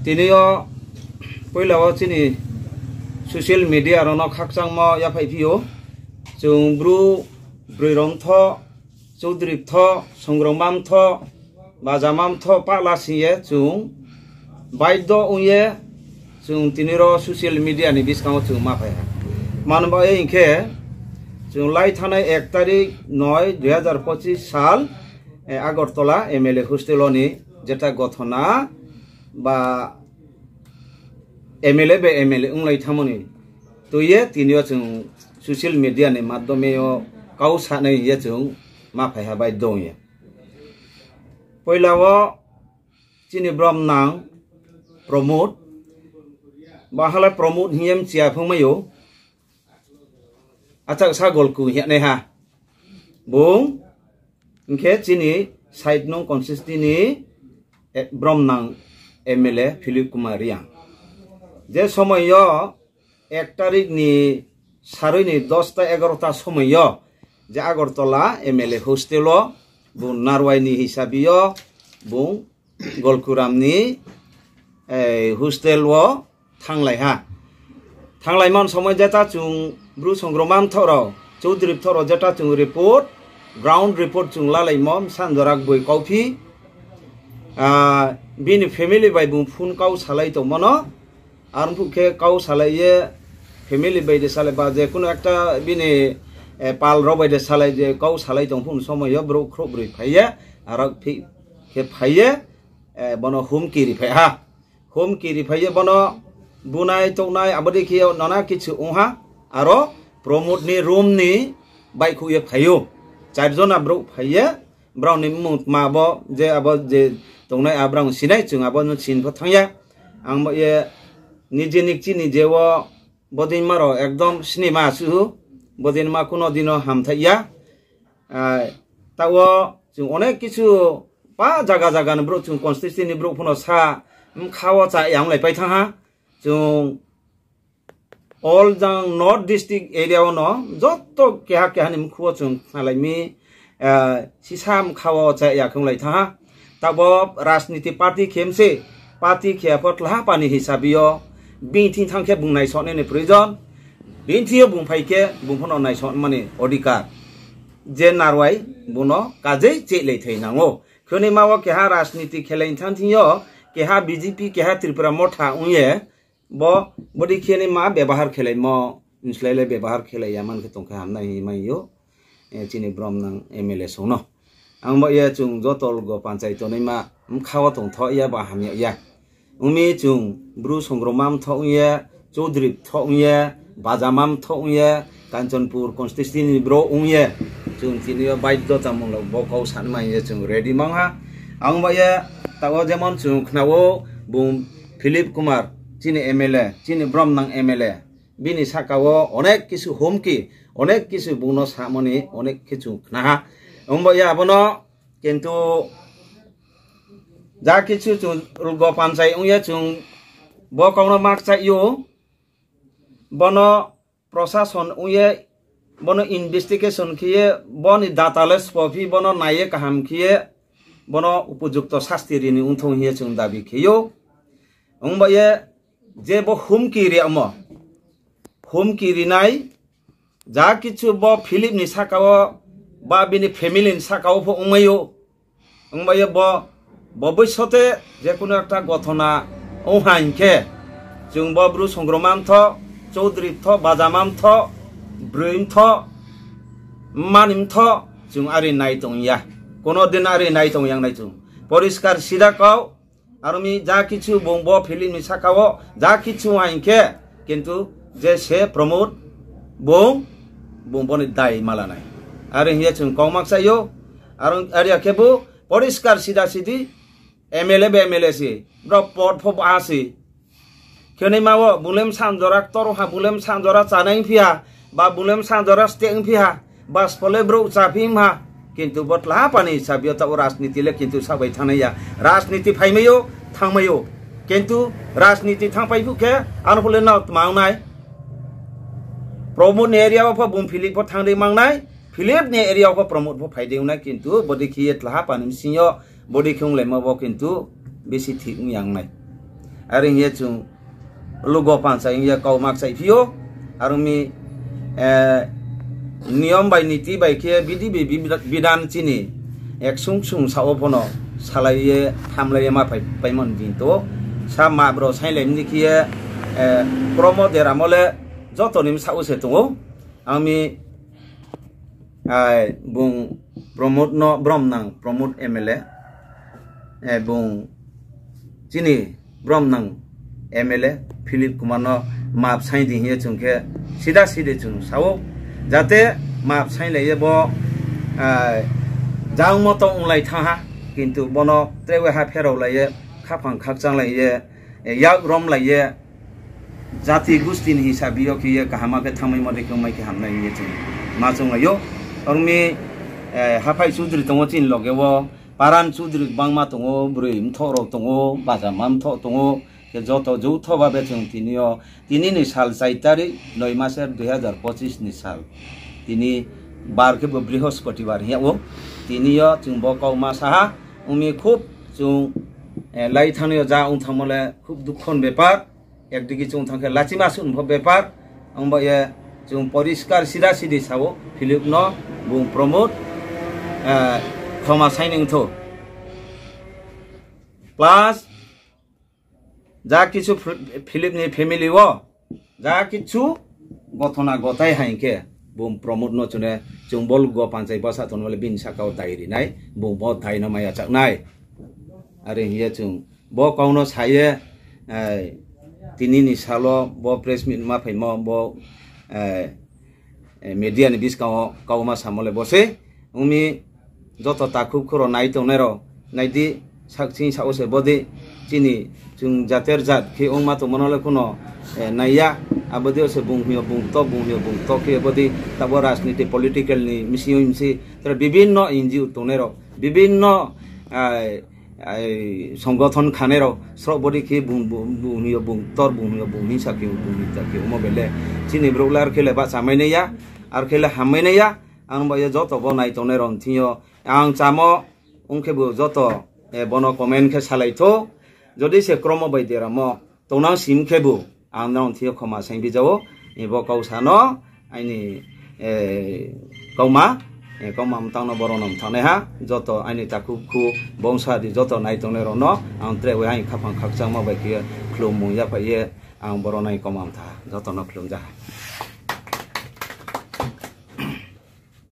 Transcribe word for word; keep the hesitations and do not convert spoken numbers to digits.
Tini yo poila wo chini social media rao no khakchangmo yaphaih phi ou. Chung Bru broi rao mtho, Choudhury mtho, Songrongma mtho, Bajama mtho pahla sing ye chung baidho ong ye chung tini ro social media ni buskang wo chung ma phai ha. Mano ba ye hing khe chung lai thanngnai ek tarik noi dui hazar pochis sal, Agartala M L A hostel wo ni jeta gothona ba M L A bai M L A onglai thanngmo ni tui ye tini yo chung social media ni madhyome yo kau sanai hing ye chung ma phai ha baidho ong ye. Poila wo chini bromnang Pramod, baha le Pramod hing ye mchi ya phungmai ou. Achaksa Golku hing ye nai ha. Bung hing khe chini side nung constituency ni bromnang M L A Philip Kumar Reang. Je somoi yo ek tarik ni saroi ni dosta egarota somoi yo je Agartala M L A hostel wo bung narwai ni hisabi yo bung Golkuram ni hostel wo thannglai ha. Thannglaimo ni somoi jeta chung Bru Songrongma mtho rao, Choudhury mtho rao jeta chung report, ground report chung lalaimo, bsa jora gboi kauphi. Bini family bai bung phone kau salai tongmo no. Arphuh khe kau salai ye family bai de salai ba je kuno ekta bini pal rao bai de salai je kau salai tong phuh somoi yo brouh khrouh broi phai ye, aro phi khe phai ye, bono humki ri phai ha. Humki ri phai ye bono bunai touhnai abo dei khe nana kichu ong ha, aro Pramod ni room ni baihkhouh ye phai ou. Char jona brouh phai ye, brao ni mmung tma bo je abo je tongnai a brao sinai, chung abo no sin pho thanng ya. Ang bo ye niji nikchi ni je wo bodei ma rao ekdom snima suh, bodei ma kuno dino hamthaih ya. Taoh wo chung onek kichu pa zaga zaga ni brouh chung constituency ni brouh pho no sa mkha wo cha ya onglaipai thanng ha. Chung all jang North District area wo no joto keha keha ni mkhu wo chung khnalai mi, sisa mkha wo cha ya khe onglai thanng ha. Taoh bo rajniti party khe mse, party khe pho tlaha pani hisabi yo, bini thing thanng khe bung naisonai ni proyojon, bini thing yo bung phai khe bung pho no naisonmani odhikar. Je narwai bung no kajei chehlai thai nang ou. Khonima wo keha rajniti khelai thanng thing yo, keha B J P, keha Tripura Motha ong ye, bo, bodei khe ni ma bebahar khelaimo, nslai le bebahar khelai ya man khe tong khe hamnai hing mai ou, chini bromnang M L A song no. Ang bo ye chung joto lgo panchai tongnaima mkha wo tongthoh ya ba hamya ya. Ong mi chung Bru Songrongma mtho ong ye, Choudhury mtho ong ye, Bajama mtho ong ye, Kanchanpur constituency ni brouh ong ye, chung tini yo baidho tangmung rao bo kau sanma hing ye chung ready mang ha. Ang bo ye taoh wo jemon chung khna ou, bung Philip Kumar, chini M L A, chini bromnang M L A, bini sahka wo onek kisu humki, onek kisu bung no samo ni onek kisu khna ha. Ong bo ye abo no, kintu ja kisu chung lgo panchai ong ye chung bo kau no makchaih ou, bono prosason ong ye, bono investigation khe ye, bo ni data le sbo phi, bono nai ye kaham khe ye, bono upojukto sasti ri ni ongthong hing ye chung dabi khe ou. Ong ba ye je bo humki ri yagmo, humki rinai, ja kisu bo Philip ni sahka wo, ba bini family ni sahka wo pho ongmai ou. Ong ba ye bo, bo boisote je kuno ekta gothona ong ha hing khe, chung bo Bru Songrongma mtho, Choudhury mtho, Bajama mtho, broi mtho, mma ni mtho, chung are nai tong ya. Kuno din are nai tong yang nai chung. Poriskar sida kau, aro mi ja kisu bung bo Philip ni sahka wo, ja kisu ha hing khe, kintu je se Pramod, bung, bung bo ni dai ma la nai. Are hing ye chung kau makchaih ou, are ya khe bo, poriskar sida sidi, M L A bai M L A se, brao pod pho ba se. Khonima wo bung le bsa jora ktor ong ha, bung le bsa jora chanai ongphi ha, ba bung le bsa jora steh ongphi ha, ba sbo le brouh chaphi ong ha, kintu bo tlaha pani hisabi yo taoh wo rajniti le kintu sabai thanngnai ya. Rajniti phaimai ou, thanngmai ou. Kintu rajniti thanngpai phuh khe, ano phuh le nao tma ong nai. Pramod ni area wo pho bung Philip pho thanng dei mang nai, Philip ni area wo pho Pramod pho phai dei ong nai, kintu bodei khe ye tlaha pani bsing yo, bodei khe onglaimo bo kintu bisi thik ong yang nai. Are hing ye chung lugo panchai hing ye kauma kchaiphi ou. Are ong mi, eh, niyom bai niti bai khe bidhi bi-, bi-, bidhan chini ek sung sung sa wo pho no salai ye, thamlai ye ma phai paimo ni din tong ou. Sa ma bro sainglai mi khe ye, eh, kromo deramo le joto ni bsaoh wo se tong ou. Ang mi, ai, bung Pramod no, Bromnang Pramod M L A, eh, bung chini Bromnang M L A Philip Kumar no map saing di hing ye chung khe sida sidi chung sa ou. Jate map sainglai ye bo, ah, jangmo tong onglai thanng ha, kintu bono tre waiha pheraolai ye, khaphang khakchanglai ye, eh, yak romlai ye, jati gusti ni hisabi yo khe ye kaham khe thanngmaimo dei khe ongmai khe hamnai hing ye chung ma chounglai ou. Aro mi, eh, haphai chudri tong ou chini loge wo, paran chudri gbangma tong ou, broi mthoh rao tong ou, bajama mthoh tong ou, khe joto joutho babe chung tini yo, tini ni sal chai tarik, noi maser dui hazar pochis ni sal. Tini bar khe bo Brihospoti bar hing yag ou. Tini yo chung bo kauma sa ha, ong mi khub chung, eh, lai thanng yo ja ong thanngmo le khub dukho ni bepar. Ekdigi chung thanng khe lachima suh ni pho bepar. Ong ba ye chung poriskar sida sidi sa ou, Philip no bung Pramod, eh, khoma saing ni thou. Plus, ja kichu Philip ni family wo, ja kichu gothona gotai haing khe, bung Pramod no chune, chung bo lugo panchai bsa tongmo le bini saka wo dai ri nai, bung bo dai no mai yachak nai. Are hing ye chung bo kau no sa ye, eh, tini ni sal wo bo press meet ma phaimo bo, eh, eh, media ni buskang wo kauma samo le bo sei. Ong mi joto takhu khuro nai tongnai rao, nai di, sakching sa wo se bo di, chini chung jater jat khe ongma tongmo no le kuno, eh, nai ya, abo di yo se bung hing yo bung ktor, bung hing yo bung ktor khe bo di, tabo rajniti political ni bsing yo bsing, tre bibhinno N G O tongnai rao, bibhinno, ah, ai, songgothon khanai rao, sroh bo di khe bung, bung, bung hing yo bung ktor, bung hing yo bung hingsa khe, bung hingsa khe, omo bele, chini brouh le ar khe le bahchamai nai ya, ar khe le hammai nai ya, ang bai ye joto bo nai tongnai rao thing yo, ang chamo, ong khebu joto, eh, bono comment khe salai thou, jodi se kromo bai deramo, tongnang sim khebu, ang nrao thing yo khoma saing bija ou, eh, bo kau sa no, aini, eh, kauma, eh, kauma mtang no boro no mthangnai ha, joto aini takhu khu bongsa di joto nai tongnai rao no, ang tre waiha khaphang khakchangma bai khe khlum mung yaphai ye, ang boro nai kauma mtha, joto no khlum ja ha.